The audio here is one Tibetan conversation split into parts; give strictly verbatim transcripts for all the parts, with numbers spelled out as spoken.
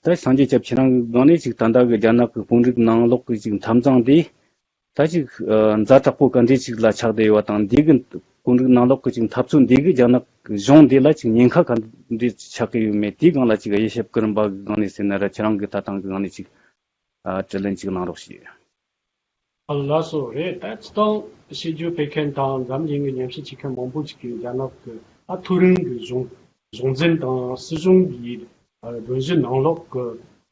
ད་སངས་རྒྱས་སྐྱབས་ཁྱེད་རང་གི་སྒང་ནས་ཅིག་ད་ལྟ་གི་རྒྱ་ནག་གི་དཔོན་རིགས་ནང་ལོགས་ཀྱི་ཅིག་འཐབ་འཛིང་དེ་ད་ཅིག་ཨ་ཛ་དྲག་པོ་ག་འདྲས་ཅིག་ལ་ཆགས་བསྡད་ཡོད་པ་དང་། འདི་གི་དཔོན་རིགས་ནང་ལོགས་ཀྱི་ཅིག་འཐབ་རྩོད་འདི་གི་རྒྱ་ནག་གི་གཞུང་འདི་ལ་ཅིག་ཉེན་ཁ་ག་འདྲས་ཆགས་ཀྱི་ཡོད་མེད། དེའི་སྒང་ལ་ཅིག་དབྱེ་ཞིབ་ཀུན་རིམ་པ་གི་སྒང་ནས་ཟེར་ན་ར། ཁྱེད་རང་གི་ལྟ་སྟངས་ཀྱི་སྒང་ནས་ཅིག་ཨ་དྲིས་ལན་ཅིག་གནང་རོགས་ཞུ། ཨ་ལགས་སོ། རེད། ད་སྤྱིར་བཏང་ཕྱི་རྒྱལ་ཕེབས་མཁན་དང་འཛམ་གླིང་གི་ཉམས་ཞིབ་བྱེད་མཁན་མང་པོ་ཞིག་གིས་རྒྱ་ནག་གི་ཨ་མཐོ་རིམ་གྱི་གཞུང་གཞུང་འཛིན་དང་སྲིད་གཞུང་གི་ཨ་སྒྲོམ་གཞི་ནང་ལོགས་ཀྱི་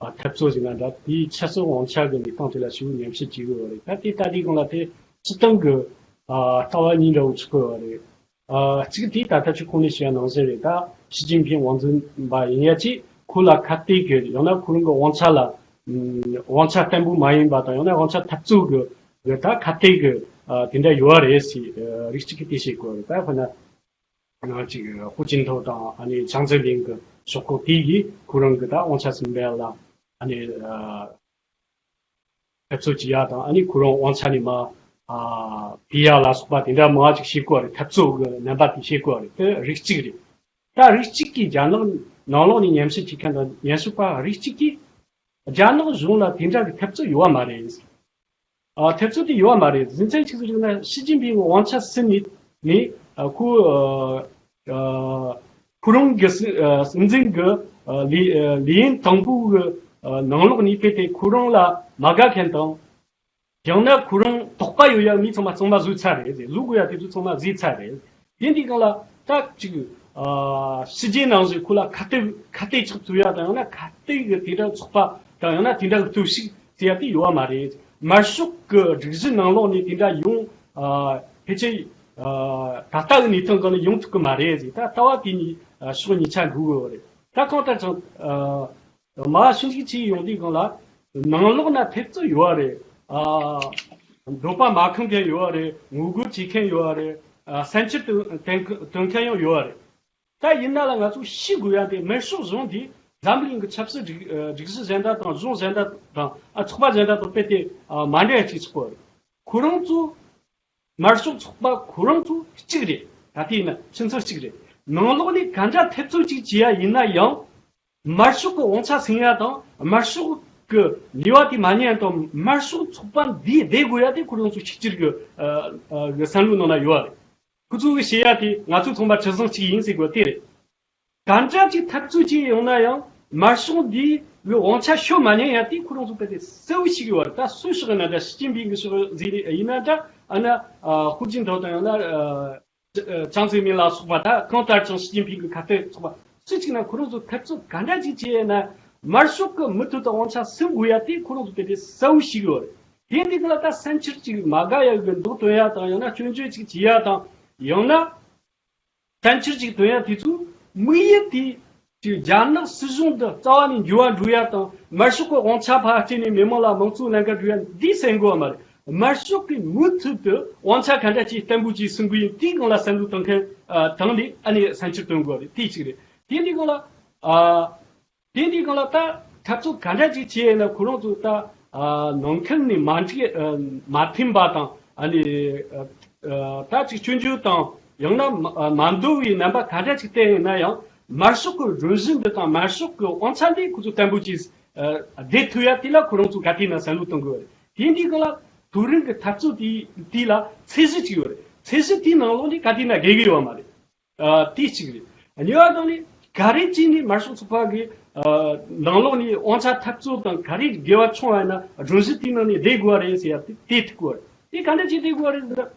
ཨ་འཐབ་རྩོད་ཟེར་ན་འདྲ། དེའི་ཆབ་སྲིད་དབང་ཆ་གི་གནས་སྟངས་དེ་ལ་ཞིབ་ཉམས་ཞིབ་བྱེད་དགོས་པ་རེད། ད་དེ་ལྟ་དུས་སྒང་ལ་དེ་སྤྱིར་བཏང་གི་ཨ་ལྟ་བ་གཉིས་འདྲ་བོ་ཆགས་ཀྱི་ཡོད་རེད། ཨ་གཅིག་དེ་ད་ལྟ་ཁྱོད་གོང་ནས་བཤད་ནང་བཞིན་རེད། ད་ཞི་ཅིན་ཕིང་དབང་འཛིན་པ་ཡིན་ཡ་ཅིག་ཁོ་ལ་ཁ་གཏད་ཀྱི་ཡང་ན་ཁོ་རང་གི་དབང་ཆ་ལ་ཨམ་དབང་ཆ་བརྟན་པོ་མ་ཡིན་པ་དང་ཡང་ན་དབང་ཆ་འཐབ་རྩོད་ཀྱི་གི་ད་ཁ་གཏད་ཀྱི་ཨ་དེ་འདྲ་ཡོད་རེད་ཟེར། ཨ་རིགས་གཅིག་གིས་དེ་བཤད་ཀྱི་ཡོད་རེད། ད་དཔེར་ན་ཅིག་ཧུའུ་ཅིན་ཐའོ་དང་ཨ་ནི་ཅང་ཙེ་མིན་གྱི་ཤོག་ཁག་དེ་གིས་ཁོ་རང་གི་ད་དབང་ཆ་ཟིན་པ་ལ་ཨ་ནི་ཨ་འཐབ་རྩོད་བྱེད་ཡ་དང་། ཨ་ནི་ཁོ་རང་དབང་ཆ་ནས་མར་ཨ་ཕུད་ཡ་ལ་སོགས་པ་དེ་འདྲ་མང་ཅིག་བཤད་ཀྱི་ཡོད་རེད། འཐབ་རྩོད་ཀྱི་རྣམ་པ་དེ་བཤད་ཀྱི་ཡོད་རེད། དེ་རིགས་གཅིག་རེད། ད་རིགས་གཅིག་གིས་རྒྱ་ནག་ནང་ལོགས་ནས་ཉམས་ཞིབ་བྱེད་མཁན་དང་ཉམས་ཞིབ་པ་རིགས་གཅིག་གིས་རྒྱ་ནག་གཞུང་ལ་དེ་འདྲ་གི་འཐབ་རྩོད་ཡོད་པ་མ་རེད། ཨ་འཐབ་རྩོད་དེ་ཡོད་པ་མ་རེད། རྒྱུ་མཚན་ཅི་ཟིག་རེད་ན་ཞི་ཅིན་ཕིང་གི་དབང་ཆ་ཟིན་ནས་ནས་ཨ་ཁོ་ཨ་ཨ་ཁོ་རང་གི་སྲིད་ཨ་སྲིད་འཛིན་གྱི་ཨ་ལས་ཨ་ལས་ཡུན་དང་པོ་གི་ཨ་ནང་ལོགས་ནས་དཔེ་དེ་ཁོ་རང་ལ་མ་དགའ་མཁན་དང་། ཡང་ན་ཁོ་རང་དོགས་པ་ཡོད་ཡ་མི་ཚང་མ་གཙང་མ་བཟོས་ཚར་རེད། བཟོ་དགོས་ཡ་དེ་ཚོ་ཚང་མ་བཟོས་ཚར་རེད། དེ་འདི་སྒང་ལ་ད་ཅིག་ཨ་ཕྱི་རྒྱལ་ནང་བཞིན་ཁོ་ལ་ཁ་གཏད་ཁ་གཏད་ཆགས་ཐུབ་ཡ་དང་། ཡང་ན་ཁ་གཏད་གི་དེ་འདྲ་ཚོགས་པ་དང་། ཡང་ན་དེ་འདྲ་གི་སྟོབས་ཤུགས་ཟེར་ཡ་དེ་ཡོད་པ་མ་རེད། དམར་ཤོག་གི་སྒྲིག་གཞི་ནང་ལོགས་ནས་དེ་འདྲ་ཡོང་ཨ་ཕལ་ཆེར་ཨ་ད་ལྟ་གི་གནས་སྟངས་སྒང་ནས་ཡོང་ཐུབ་གི་མ་རེད་ཟེར། ད་ལྟ་བ་དེ་གཉིས་ཨ་ཕྱོགས་གཉིས་ཆ་འགྲོ་གི་ཡོད་རེད། ད་གང་ལྟར་ཀྱང་ཨ། མ་ཞིབ་འཇུག་བྱས་ཡོང་དུས་སྒང་ལ་ནང་ལོགས་ན་འཐབ་རྩོད་ཡོད་རེད། ཨ་འདོད་པ་མ་ཁེངས་མཁན་ཡོད་རེད། ངོ་རྒོལ་བྱེད་མཁན་ཡོད་རེད། ཨ་བསམ་འཆར་སྟོན་སྟོན་སྟོན་མཁན་ཡང་ཡོད་རེད། ད་ཡིན་ན་ལ་ང་ཚོ་ཤེས་དགོས་ཡ་དེ་དམར་ཤོག་གཞུང་དེ་འཛམ་གླིང་གི་ཆབ་སྲིད་སྒྲིག་སྒྲིག་གཞི་གཞན་དག་དང་གཞུང་གཞན་དག་དང་ཨ་ཚོགས་པ་གཞན་དག་དང་དཔེ་དེ་ཨ་མ་འདྲ་བ་ཅིག་ཆགས་པ་རེད། ཁོ་རང་ཚོ་དམར་ཤོག་ཚོགས་པ་ཁོ་རང་ཚོ་གཅིག་རེད། ད་ལྟ་ཡིན་ན་ཁྱིམ་ཚང་གཅིག་རེད། ནང་ལོགས་ནས་ག་འདྲ་འཐབ་རྩོད་ཅིག་བྱེད་ཡ་ཡིན་ན་ཡང་། དམར་ཤོག་གི་དབང་ཆ་ཟིན་ཡ་དང་། དམར་ཤོག་གི་ནུས་པ་དེ་མ་ཉན་ཡ་དང་། དམར་ཤོག་ཚོགས་པ་འདིས་བསྡད་དགོས་ཡ་དེ་ཁོ་རང་ཚོ་གཅིག་གྱུར་གྱི་ཨ་ཨ་གི་བསམ་བློའི་ནང་ན་ཡོད་རེད། ཁོ་ཚོ་གི་བཤད་ཡ་དེ་ང་ཚོ་ཚང་མ་གྲུ་གཟིངས་གཅིག་ཡིན་ཟེར་དགོས་དེ་རེད། ག་འདྲ་ཅིག་འཐབ་རྩོད་ཅིག་ཡོང་ན་ཡང་དམར་ཤོག་འདིའི་དབང་ཆ་ཤོར་མ་ཉན་ཡ་དེ་ཁོ་རང་ཚོ་དཔེ་དེ་གསལ་བོ་ཞིག་ཡོད་རེད། ད་སུ་ཕྱོགས་ཡིན་ན་འདྲ། ཞི་ཅིན་ཕིང་གི་ཕྱོགས་ཟིག་ཡིན་ན་འདྲ། ཨ་ན་ཨ་ཧུའུ་ཅིན་ཐའོ་དང་ཡང་ན་ཨ་ཅང་ཙེ་མིན་ལ་སོགས་པ། ད་གང་ལྟར་ཀྱང་ཞི་ཅིན་ཕིང་གི་ཁ་གཏད་ཚོགས་པ་སུ་གཅིག་ན་ཁོ་རང་ཚོ་འཐབ་རྩོད་ག་འདྲ་ཅིག་བྱས་ན་དམར་ཤོག་གི་མུ་མཐུད་དུ་དབང་ཆ་ཟིན་དགོས་ཡ་དེ་ཁོ་རང་ཚོ་དཔེ་དེ་གསལ་བོ་ཞིག་ཡོད་རེད། དེ་འདི་ག་ལ་ད་བསམ་འཆར་ཅིག་མ་དགའ་ཡ་གི་མདོག་སྟོན་ཡ་དང་། ཡང་ན་སྐྱོན་བརྗོད་ཅིག་བྱེད་ཡ་དང་། ཡང་ན། བསྟན་འཆར་ཅིག་བཏོན་ཡ་དེ་ཚོ་དམིགས་ཡུལ་དེ་ཅིག་རྒྱ་ནག་སྲིད་གཞུང་འདི་རྩ་བ་ནས་འགྱུར་བ་འགྲོ་ཡ་དང་། དམར་ཤོག་གི་དབང་ཆ་ཕར་སྤྲད་ནས་མི་མང་ལ་མང་གཙོའི་ལམ་ཁ་འགྲོ་ཡ་འདི་སེམས་དགོས་པ་མ་རེད། དམར་ཤོག་གིས་མུ་མཐུད་དུ་དབང་ཆ་ག་འདྲ་ཅིག་བརྟན་པོ་ཅིག་ཟིན་དགོས་ཡིན། དེའི་སྒང་ལ་བསམ་བློ་གཏོང་མཁན་ཨ་དང་ནི་ཨ་ནི་བསམ་འཆར་བཏོན་དགོས་རེད། དེ་གཅིག་རེད། དེ་འདི་སྒང་ལ་ཨ། དེ་འདི་སྒང་ལ་ད་འཐབ་རྩོད་ག་འདྲ་ཅིག་བྱས་ན་ཁོ་རང་ཚོ་ད་ཨ་ནང་ཁུལ་ནས་མ་འགྲིག་ཨ་མ་མཐུན་པ་དང་། ཨ་ནི་ཨ་ཨ་ད་ཅིག་སྐྱོན་བརྗོད་དང་། ཡང་ན་མ་ཨ་མ་འདོད་པའི་རྣམ་པ་ག་འདྲ་ཅིག་བསྟན་ཡིན་ན་ཡང་། དམར་ཤོག་གི་སྒྲོམ་གཞི་འདི་དང་དམར་ཤོག་གི་དབང་ཆ་འདི་ཁོ་ཚོ་བརྟན་པོ་ཅིག་ཨ་བསྡད་ཐུབ་ཡ་དེ་ལ་ཁོ་རང་ཚོ་ག་དུས་ན་བསམ་བློ་གཏོང་དགོས་རེད། དེ་འདི་སྒང་ལ་དུས་རིང་གི་འཐབ་རྩོད་དེ་དེ་ལ་ཚད་གཞི་ཅིག་ཡོད་རེད། ཚད་གཞི་དེའི་ནང་ལོགས་ནས་ག་དུས་ན་བརྒལ་གི་ཡོད་མ་རེད། ཨ་དེ་གཅིག་རེད། གཉིས་པ་དང་ནི་ག་རེ་བྱས་ནས་དམར་ཤོག་ཚོགས་པ་གི་ཨ་ནང་ལོགས་ནས་དབང་ཆ་འཐབ་རྩོད་དང་ག་རེ་འགལ་བ་བྱུང་བ་ཡིན་ན་སྒྲོམ་གཞི་དེའི་ནང་ནས་བསྡད་དགོས་པ་རེད་ཟེར་ཡ་དེ་དེ་ཐུག་གི་རེད། དེ་ག་འདྲ་བྱས་བསྡད་དགོས་པ་རེད་ཟེར་ན།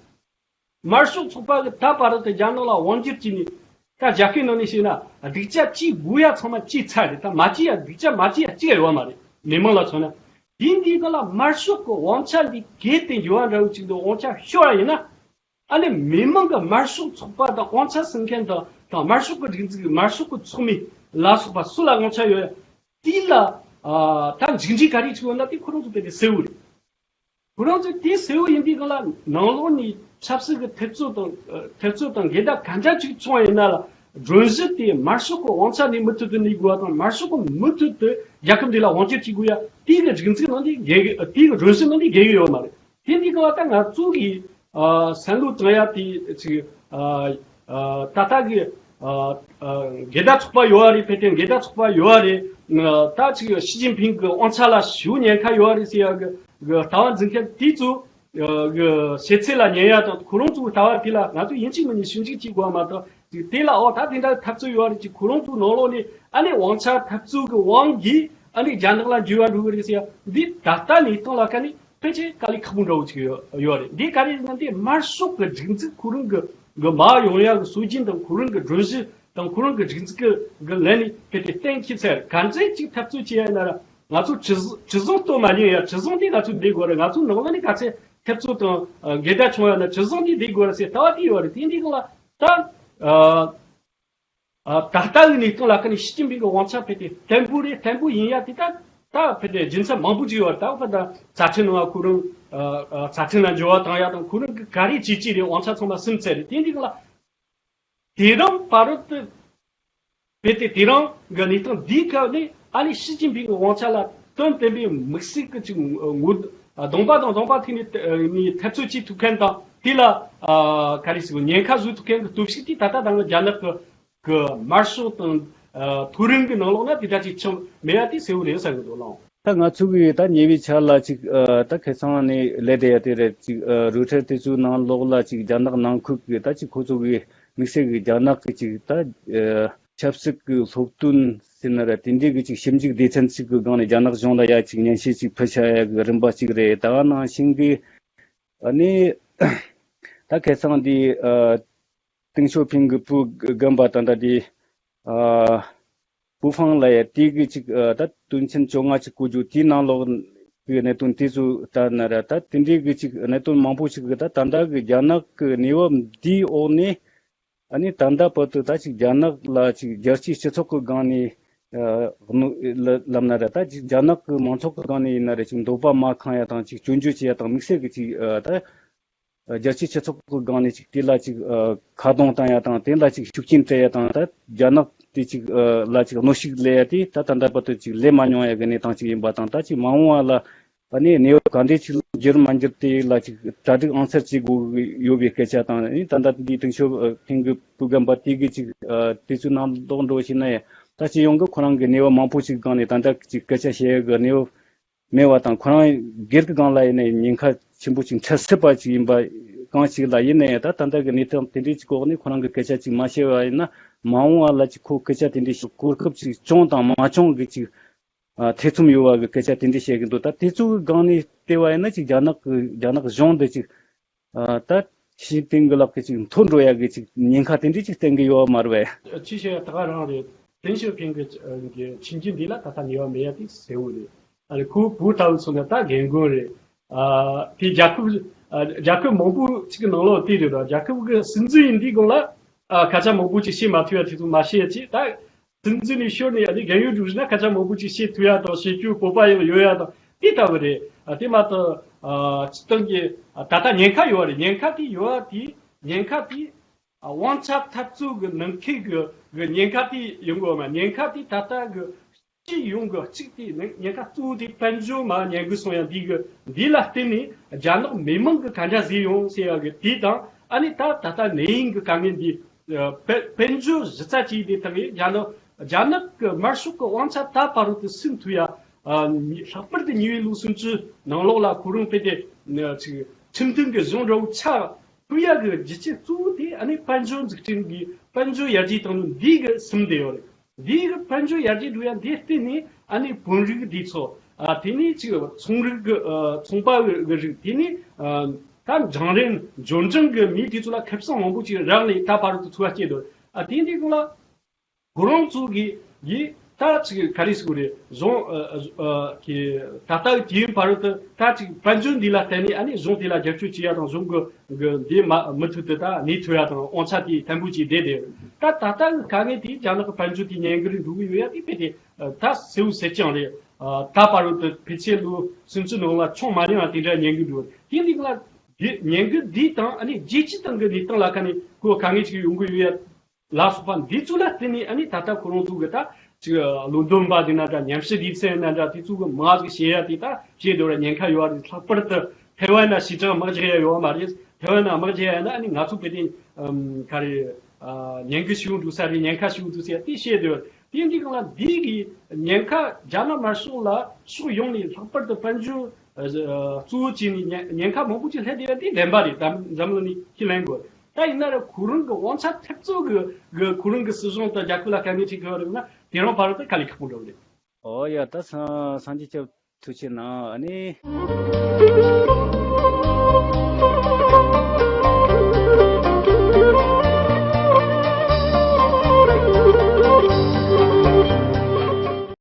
དམར་ཤོག་ཚོགས་པ་གི་ད་བར་དུ་རྒྱ་ནག་ལ་དབང་སྒྱུར་བྱས་ནས། ད་རྒྱ་སྐད་ནང་ནས་བཤད་ན་སྡིག་ཅག་གཅིག་དགོས་ཡ་ཚང་མ་བྱས་ཚར་རེད། ད་མ་བྱས་ཡ་སྡིག་ཅག་མ་བྱས་ཡ་གཅིག་ཡོད་མ་རེད། མི་མང་ལ་མཚོན་ན། དེ་འདིའི་སྒང་ལ་དམར་ཤོག་གི་དབང་ཆ་འདི་གལ་ཏེ་འགྱུར་བ་འདྲ་བོ་ཅིག་འདུག་དབང་ཆ་ཤོར་བ་ཡིན་ན། ཨ་ནི་མི་མང་གི་དམར་ཤོག་ཚོགས་པ་དང་དབང་ཆ་ཟིན་མཁན་དང་དང་དམར་ཤོག་གི་སྒྲིག་འཛུགས་དམར་ཤོག་གི་ཚོགས་མི་ལ་སོགས་པ་སུ་ལ་དབང་ཆ་ཡོད། དེ་ལ་ཨ་ད་མཇུག་འབྲས་ག་རེ་བྱུང་ཡོད་ན་དེ་ཁོ་རང་ཚོ་དཔེ་དེ་གསལ་བོ་རེད། ཁོ་རང་ཚོས་དེ་གསལ་བོ་ཡིན་དུས་གང་ལ་ནང་ལོགས་ནས་ཆབ་སྲིད་ཀྱི་འཐབ་རྩོད་དང་ཨ་འཐབ་རྩོད་དང་འགལ་ཟླ་ག་འདྲ་ཅིག་བྱུང་བ་ཡིན་ན་ལ་སྒྲོམ་གཞི་དེ་དམར་ཤོག་གི་དབང་ཆ་ནས་མུ་མཐུད་དུ་གནས་དགོས་པ་དང་དམར་ཤོག་གི་མུ་མཐུད་དུ་རྒྱལ་ཁབ་འདི་ལ་དབང་སྒྱུར་བྱེད་དགོས་ཡ་དེ་གི་སྒྲིག་འཛུགས་ནང་ནས་འགལ་གི་དེ་གི་སྒྲོམ་གཞི་ནང་ནས་འགལ་གི་ཡོད་མ་རེད། དེ་འདི་གང་ལ་ད་ང་ཚོ་གི་ཨ་བསམ་བློ་བཏང་ཡ་དེ་ཅིག་ཨ་ཨ་ད་ལྟ་གི་ཨ་ཨ་འགལ་ཟླ་ཚོགས་པ་ཡོད་རེད། ཕལ་ཆེར་འགལ་ཟླ་ཚོགས་པ་ཡོད་རེད། ཨ་ད་ཅིག་ཞི་ཅིན་ཕིང་གི་དབང་ཆ་ལ་ཞུ་ཉེན་ཁ་ཡོད་རེད་ཟེར་ཡ་གི་གི་ལྟ་བ་འཛིན་མཁན་དེ་ཚོ་ཨ་གི་བཤད་ཚད་ལ་ཉན་ཡ་དང་ཁོ་རང་ཚོའི་ལྟ་བ་དེ་ལ་ང་ཚོས་ཡིན་གཅིག་མིན་གཉིས་ཞིབ་འཇུག་བྱེད་དགོས་པ་མ་གཏོགས་ཅིག་དེ་ལ་ཨོ་ད་དེ་འདྲ་འཐབ་རྩོད་ཡོད་རེད་ཅིག་ཁོ་རང་ཚོའི་ནང་ལོགས་ནས་ཨ་ནི་དབང་ཆ་འཐབ་རྩོད་ཀྱི་དབང་གིས་ཨ་ནི་རྒྱ་ནག་ལ་འགྱུར་བ་འགྲོ་གི་རེད་ཟེར་ཡ་འདི་ད་ལྟ་གནས་སྟངས་ལ་ཁ་ནས་ཕལ་ཆེར་དཀའ་ལས་ཁག་པོ་འདྲ་བོ་ཅིག་ཡོད་ཡོད་རེད། འདི་ག་རེ་ཡིན་ན་འདི་དམར་ཤོག་གི་སྒྲིག་འཛུགས་ཁོ་རང་གི་གི་མར་ཡོང་ཡ་གི་སྲོལ་རྒྱུན་དང་ཁོ་རང་གི་སྒྲོམ་གཞི་དང་ཁོ་རང་གི་སྒྲིག་འཛུགས་གི་གི་ལས་ནི་ཕལ་ཆེར་གཏན་འཁེལ་ཚར། ག་འདྲས་ཅིག་འཐབ་རྩོད་བྱེད་ཡ་ཡིན་ན་ར་ང་ཚོ་གྲུ་གཟིངས་གྲུ་གཟིངས་གཏོར་མ་ཉན་ཡ་གྲུ་གཟིངས་དེ་ང་ཚོས་འདེད་དགོས་རེད། ང་ཚོ་ནང་ལ་ནི་ག་ཚད་འཐབ་རྩོད་དང་འགལ་ཟླ་བྱུང་ཡ་ན་གྲུ་གཟིངས་དེ་འདེད་དགོས་རེད་ཟེར་ལྟ་བ་དེ་ཡོད་རེད། དེ་འདི་གང་ལ་ད། ཨ། ཨ། ད་ལྟ་བའི་གནས་སྟངས་ལ་ཁ་ནས་ཞི་ཅིན་ཕིང་གི་དབང་ཆ་ཕལ་ཆེར་བརྟན་པོ་རེད། བརྟན་པོ་ཡིན་ཡ་དེ་ད་ད་ཕལ་ཆེར་རྒྱུ་མཚན་མང་པོ་ཅིག་ཡོད་རེད། ད་ཕ་ད་རྩ་ཁྲིམས་ནང་ཁོ་རང་ཨ་ཨ་རྩ་ཁྲིམས་ལ་འགྱུར་བ་བཏང་ཡ་དང་ཁོ་རང་གི་ག་རེ་བྱེད་ཀྱི་རེད། དབང་ཆ་ཚང་མ་ཟིན་ཚར་རེད། དེ་འདི་ལ་དེ་རིང་བར་དུ་ཕལ་ཆེར་དེ་རིང་གི་གནས་སྟངས་འདིའི་སྐབས་ནས་ཨ་ནི་ཞི་ཅིན་ཕིང་གི་དབང་ཆ་ལ་དོན་བསྟན་པའི་དམིགས་བསལ་གྱི་ཅིག་ངོ་གདོང་པ་དང་གདོང་པ་ཐུག་ནས་ནས་འཐབ་རྩོད་བྱེད་ཐུབ་མཁན་དང་དེ་ལ་ཨ་ག་རེ་ཟེར་ཉེན་ཁ་བཟོ་ཐུབ་མཁན་གྱི་སྟོབས་ཤུགས་དེ་ད་ལྟ་དང་རྒྱ་ནག་གི་གི་དམར་ཤོག་དང་ཨ་མཐོ་རིམ་གྱི་ནང་ལོགས་ན་དེ་འདྲ་ཅིག་ཆགས་མེད་ཡ་དེ་གསལ་བོ་རེད་བསམ་གྱི་འདུག་ལགས། ད་ང་ཚོ་གི་ད་ཉེ་བའི་ཆར་ལ་ཅིག་ཨ་ད་ཁ་སང་ནས་ལས་བསྡད་ཡ་དེ་རེད། ཅིག་ཨ་རུ་ཊར་དེ་ཚོའི་ནང་ལོགས་ལ་ཅིག་རྒྱ་ནག་ནང་ཁུལ་གྱི་ད་ཅིག་ཁོ་ཚོ་གི་དམིགས་བསལ་གྱི་རྒྱ་ནག་གི་ཅིག་ད་ཨ་ཆབ་སྲིད་ཀྱི་སློབ་སྟོན་ཟེར་ན་ར་དེ་འདྲའི་གི་ཅིག་ཞིབ་འཇུག་སྡེ་ཚན་ཞིག་གི་སྒང་ནས་རྒྱ་ནག་གཞུང་ལ་ཡ་ཅིག་ཉན་བཤད་ཅིག་ཕུལ་བྱ་ཡ་གི་རིམ་པ་ཅིག་རེད། ད་ནང་བཞིན་གི་ཨ་ནི་ད་ཁ་སང་འདི་ཨ་ཏེང་ཞའོ་ཕིང་གི་བུ་རྒན་པ་ད་ལྟ་དེ་ཨ་པུའུ་ཧྥང་ལ་ཡ་དེ་གི་ཅིག་ཨ་ད་དོན་ཚན་བཅོ་ལྔ་ཅིག་བཀོད་རྒྱུ་དེའི་ནང་ལོགས་ཀྱི་གནད་དོན་དེ་ཚོ་ལྟར་ན་ར་ད་དེ་འདྲའི་གི་ཅིག་གནད་དོན་མང་པོ་ཞིག་གི་ད་ད་ལྟ་གི་རྒྱ་ནག་གི་གནས་བབ་འདིའི་འོག་ནས་ཨ་ནི་ད་ལྟ་བར་དུ་ད་ཅིག་རྒྱ་ནག་ལ་ཅིག་རྒྱལ་སྤྱིའི་སྤྱི་ཚོགས་ཀྱི་སྒང་ནས་ཨ་གནོད་ལབ་ན་ར་ད་ཅིག་རྒྱ་ནག་གི་མང་ཚོགས་ཀྱི་སྒང་ནས་ཡིན་ན་ར་ཅིག་འདོད་པ་མ་ཁེངས་ཡ་དང་ཅིག་སྐྱོན་བརྗོད་བྱེད་ཡ་དང་དམིགས་བསལ་གི་ཅིག་ཨ་ད། རྒྱལ་སྤྱིའི་སྤྱི་ཚོགས་ཀྱི་སྒང་ནས་ཅིག་དེ་ལ་ཅིག་ཨ་ཁ་རྡུང་བཏང་ཡ་དང་དེ་ལ་ཅིག་ཤུགས་རྐྱེན་སྤྲད་ཡ་དང་ད་རྒྱ་ནག་དེ་ཅིག་ཨ་ལ་ཅིག་གནོན་ཤུགས་སླེབས་ཡ་དེ་ད་ད་ལྟ་བར་དུ་ཅིག་སླེབས་མ་མྱོང་ཡ་གི་གནས་སྟངས་ཅིག་ཡིན་པ་དང་ད་ཅིག་མ་འོངས་བ་ལ་ཨ་ནི་གནས་བབ་ག་འདྲས་ཅིག་འགྱུར་མ་འགྱུར་དེ་ལ་ཅིག་གྲ་སྒྲིག་ཨང་གསར་བྱེད་དགོས་ཀྱི་ཡོད་པའི་སྐད་ཆ་དང་ཨ་ནི་ད་ལྟ་འདི་ཏེང་ཞའོ་ཕིང་གི་བུ་རྒན་པ་དེ་གི་ཅིག་ཨ་དེ་ཚོའི་ནང་ལོགས་འགྲོ་བྱས་ན་ཡང་ད་སྤྱི་ཡོངས་ཀྱི་ཁོ་རང་གི་གནས་བབ་མང་པོ་ཞིག་སྒང་ནས་ད་ལྟ་ཅིག་སྐད་ཆ་བཤད་ཡ་གི་གནས་བབ། མེད་པ་དང་ཁོ་རང་སྒེར་གྱི་སྒང་ལ་ཡིན་ནའི་ཉེན་ཁ་ཆེན་པོ་ཅིག་འཕྲད་སྲིད་པ་ཅིག་ཡིན་པ་གང་ཞིག་ལ་ཡིན་ནའི་ད་ད་ལྟ་གི་གནས་སྟངས་དེ་འདྲའི་ཅིག་འོག་ནས་ཁོ་རང་གི་སྐད་ཆ་ཅིག་མ་བཤད་པ་ཡིན་ན་མ་འོངས་པ་ལ་ཅིག་ཁོ་སྐད་ཆ་དེ་འདྲའི་ཞིག་གོ་སྐབས་ཅིག་བྱུང་དང་མ་བྱུང་གི་ཅིག་ཨ་ཐེ་ཚོམ་ཡོད་པ་གི་སྐད་ཆ་དེ་འདྲའི་བཤད་གི་འདུག་ད་དེ་ཚོ་གི་སྒང་ནས་བལྟས་པ་ཡིན་ན་ཅིག་རྒྱ་ནག་གི་རྒྱ་ནག་གཞུང་འདི་ཅིག་ཨ་ད་ཞི་ཅིན་ཕིང་གི་ལག་གི་ཅིག་འཐོར་འགྲོ་ཡ་གི་ཅིག་ཉེན་ཁ་དེ་འདྲའི་ཅིག་བསྟན་གི་ཡོད་པ་མ་རེད་པས། ཅི་བཤད་ཡ་ད་ག་རང་རེད། ཏེང་ཞའོ་ཕིང་གི་ཨ་གི་ཁྱིམ་རྒྱུད་འདི་ལ་ད་ལྟ་ནུས་པ་མེད་ཡ་དེ་གསལ་བོ་རེད། ཨ་ནི་ཁོའི་བུ་ལྟ་བུ་སོང་ན་ད་རྒན་རྒོན་རེད། ཨ་དེ་རྒྱལ་ཁབ་ཨ་རྒྱལ་ཁབ་མང་པོ་ཅིག་གི་ནང་ལོགས་དེ་རེད་དོ། རྒྱལ་ཁབ་གི་སྲིད་འཛིན་ཡིན་དུས་སྒང་ལ་ཨ་སྐད་ཆ་མང་པོ་ཅིག་བཤད་མ་ཐུབ་ཡ་དེ་ཚོ་མ་བཤད་ཅིག་ད། སྲིད་འཛིན་ནས་ཤོར་ནས་ཨ་ནི་རྒན་ཡོལ་འགྲོ་བཞིན་ན་སྐད་ཆ་མང་པོ་ཅིག་བཤད་ཐུབ་ཡ་དང་བཤད་རྒྱུའི་སྤོབས་པ་ཡང་ཡོད་ཡ་དང་དེ་ལྟ་བུ་རེད། ཨ་དེ་མ་གཏོགས་ཨ་སྤྱི་བཏང་གི་ཨ་ད་ལྟ་ཉེན་ཁ་ཡོད་རེད། ཉེན་ཁ་དེ་ཡོད་ཡ་དེ་ཉེན་ཁ་དེ་ཨ་དབང་ཆ་འཐབ་རྩོད་གི་ནང་ཁུལ་གི་གི་ཉེན་ཁ་དེ་ཡོང་གི་ཡོད་མ། ཉེན་ཁ་དེ་ད་ལྟ་གི་སྤྱི་ཡོངས་གི་གཅིག་དེ་ཉེན་ཉེན་ཁ་གཙོ་བོ་དེ་དཔལ་འབྱོར་མར་ཉམས་རྒུད་སོང་ཡ་འདི་གི་འདི་ལ་བརྟེན་ནས་རྒྱ་ནག་མི་མང་གི་ག་འདྲ་བཟོས་ཡོང་ཟེར་ཡ་གི་དེ་དང་ཨ་ནི་ད་ད་ལྟ་ནད་ཡམས་གི་དཀའ་ངལ་འདི། དཔལ་དཔལ་འབྱོར་གཞི་རྩ་བྱས་ཏེ་ད་གི་རྒྱ་ནག་རྒྱ་ནག་གི་དམར་ཤོག་གི་དབང་ཆ་ད་བར་དུ་ཟིན་ཐུབ་ཡ། ཨ་ལྷག་པར་དུ་ཉེ་བའི་ལོ་སུམ་ཅུ་ནང་ལོགས་ལ་ཁོ་རང་དཔེ་དེ་ཅིག་ཁྲིམས་མཐུན་གྱི་གཞུང་འདྲ་བོ་ཆགས་ཐུབ་ཡ་གི་རྒྱུ་རྐྱེན་གཙོ་བོ་དེ་ཨ་ནི་དཔལ་འབྱོར་འཛུགས་སྐྲུན་གྱི་དཔལ་འབྱོར་ཡར་རྒྱས་བཏང་ནས་འདི་གི་ཟིན་བསྡད་ཡོད་རེད། འདི་གི་དཔལ་འབྱོར་ཡར་རྒྱས་འགྲོ་ཡ་འདི་བརྟེན་ནས་ཨ་ནི་བོད་རིགས་འདི་ཚོ་ཨ་དེ་ནས་ཅིག་ཚོང་རིགས་ཀྱི་ཨ་ཚོང་པ་གི་གི་རིགས་དེ་ནས་ཨ་ད་འབྲིང་རིམ་འབྱོར་འབྲིང་གི་མི་དེ་ཚོ་ལ་ཁེ་བཟང་མང་པོ་ཅིག་རག་ནས་ད་བར་དུ་འཚོ་བ་སྐྱེལ་འདུག་ཨ་དེ་འདི་གང་ལ། ཁོ་རང་ཚོ་གི་ཡིས་ད་ཅིག་ག་རེ་ཟེར་དགོས་རེད། གཞུང་ཨ་ཨ་གི་ད་ལྟ་དུས་ཡུན་བར་དུ་ད་ཅིག་དཔལ་འབྱོར་འདི་ལ་བརྟེན་ནས་ཨ་ནི་གཞུང་དེ་ལ་རྒྱབ་སྐྱོར་བྱེད་ཡ་དང་གཞུང་གི་གི་འདི་མ་མུ་མཐུད་དུ་ད་གནས་ཐུབ་ཡ་དང་དབང་ཆ་དེ་བརྟན་པོ་ཅིག་བསྡད་དེ་ད་ད་ལྟ་གི་དཀའ་ངལ་དེ་རྒྱ་ནག་གི་དཔལ་འབྱོར་དེ་ཉམས་རྒུད་འགྲོ་གི་ཡོད་ཡ་དེ་དཔེ་དེ་ད་གསལ་བོ་གསལ་རྐྱང་རེད། ད་བར་དུ་ཕལ་ཆེར་ལོ་སུམ་ཅུ་ནང་ལ་ཆུང་མ་ཉུང་བ་དེ་འདྲ་ཉན་གི་འདུག་དེ་འདི་ལ་འདི་ཉན་གི་འདི་དང་ཨ་ནི་རྒྱལ་སྤྱི་སྟེང་གི་གནས་སྟངས་ལ་ཁ་ནས་ཁོ་དཀའ་ངལ་ཅིག་ཡོང་གི་ཡོད་ཡ། ལ་སོགས་པ་འདི་ཚོ་ལ་བརྟེན་ནས་ཨ་ནི་ད་ལྟ་ཁོ་རང་ཚོ་གི་ད་ཅིག་ལོ་འདོན་པ་དེ་ན་འདྲ། ཉམས་ཞིབ་ཡིག་ཚད་ན་འདྲ། དེ་ཚོ་གི་མང་ཟིག་བཤད་ཡ་དེ་ད་བཤད་འདོད་ར། ཉེན་ཁ་ཡོད་རེད། ལྷག་པར་དུ་ཐེ་ཝན་ན་ཞི་ཀྲང་དམག་རྒྱག་ཡ་ཡོད་མ་རེད། ཐེ་ཝན་ན་དམག་རྒྱག་ཡ་ན་ཨ་ནི་ང་ཚོ་བོད་དེ་ག་རེ་ཉེན་ཁ་ཞིག་འགྲོ་ས་རེད། ཉེན་ཁ་ཞིག་འགྲོ་ས་དེ་བཤད་འདོད། དེ་འདི་གང་ལ་འདི་གི་ཉེན་ཁ་རྒྱ་ནག་དམར་ཤོག་ལ་ཕྱོགས་ཡོངས་ནས་ལྷག་པར་དུ་དཔལ་འབྱོར་གཙོ་བོ་བྱས་ནས་ཉེན་ཉེན་ཁ་མང་པོ་ཅིག་སླེབས་བསྡད་ཡ་དེ་བདེན་པ་རེད། ད་འཛམ་གླིང་ནས་ཁས་ལེན་དགོས། ད་ཡིན་ན་ར་ཁོ་རང་གི་དབང་ཆ་ཐེབས་རྩོད་གི་གི་ཁོ་རང་གི་སྲིད་གཞུང་དང་རྒྱལ་ཁབ་ལ་དཀའ་ངལ་འཕྲད་གི་ཡོད་རེད་ན། དེ་རང་ཕར་དུ་དཀའ་ལས་ཁག་པོ་འགྲོ་གི་རེད། ཨོ་ཡ། ད་སངས་སངས་རྒྱས་སྐྱབས་ཐུགས་ཆེ་གནང་། ཨ་ནི།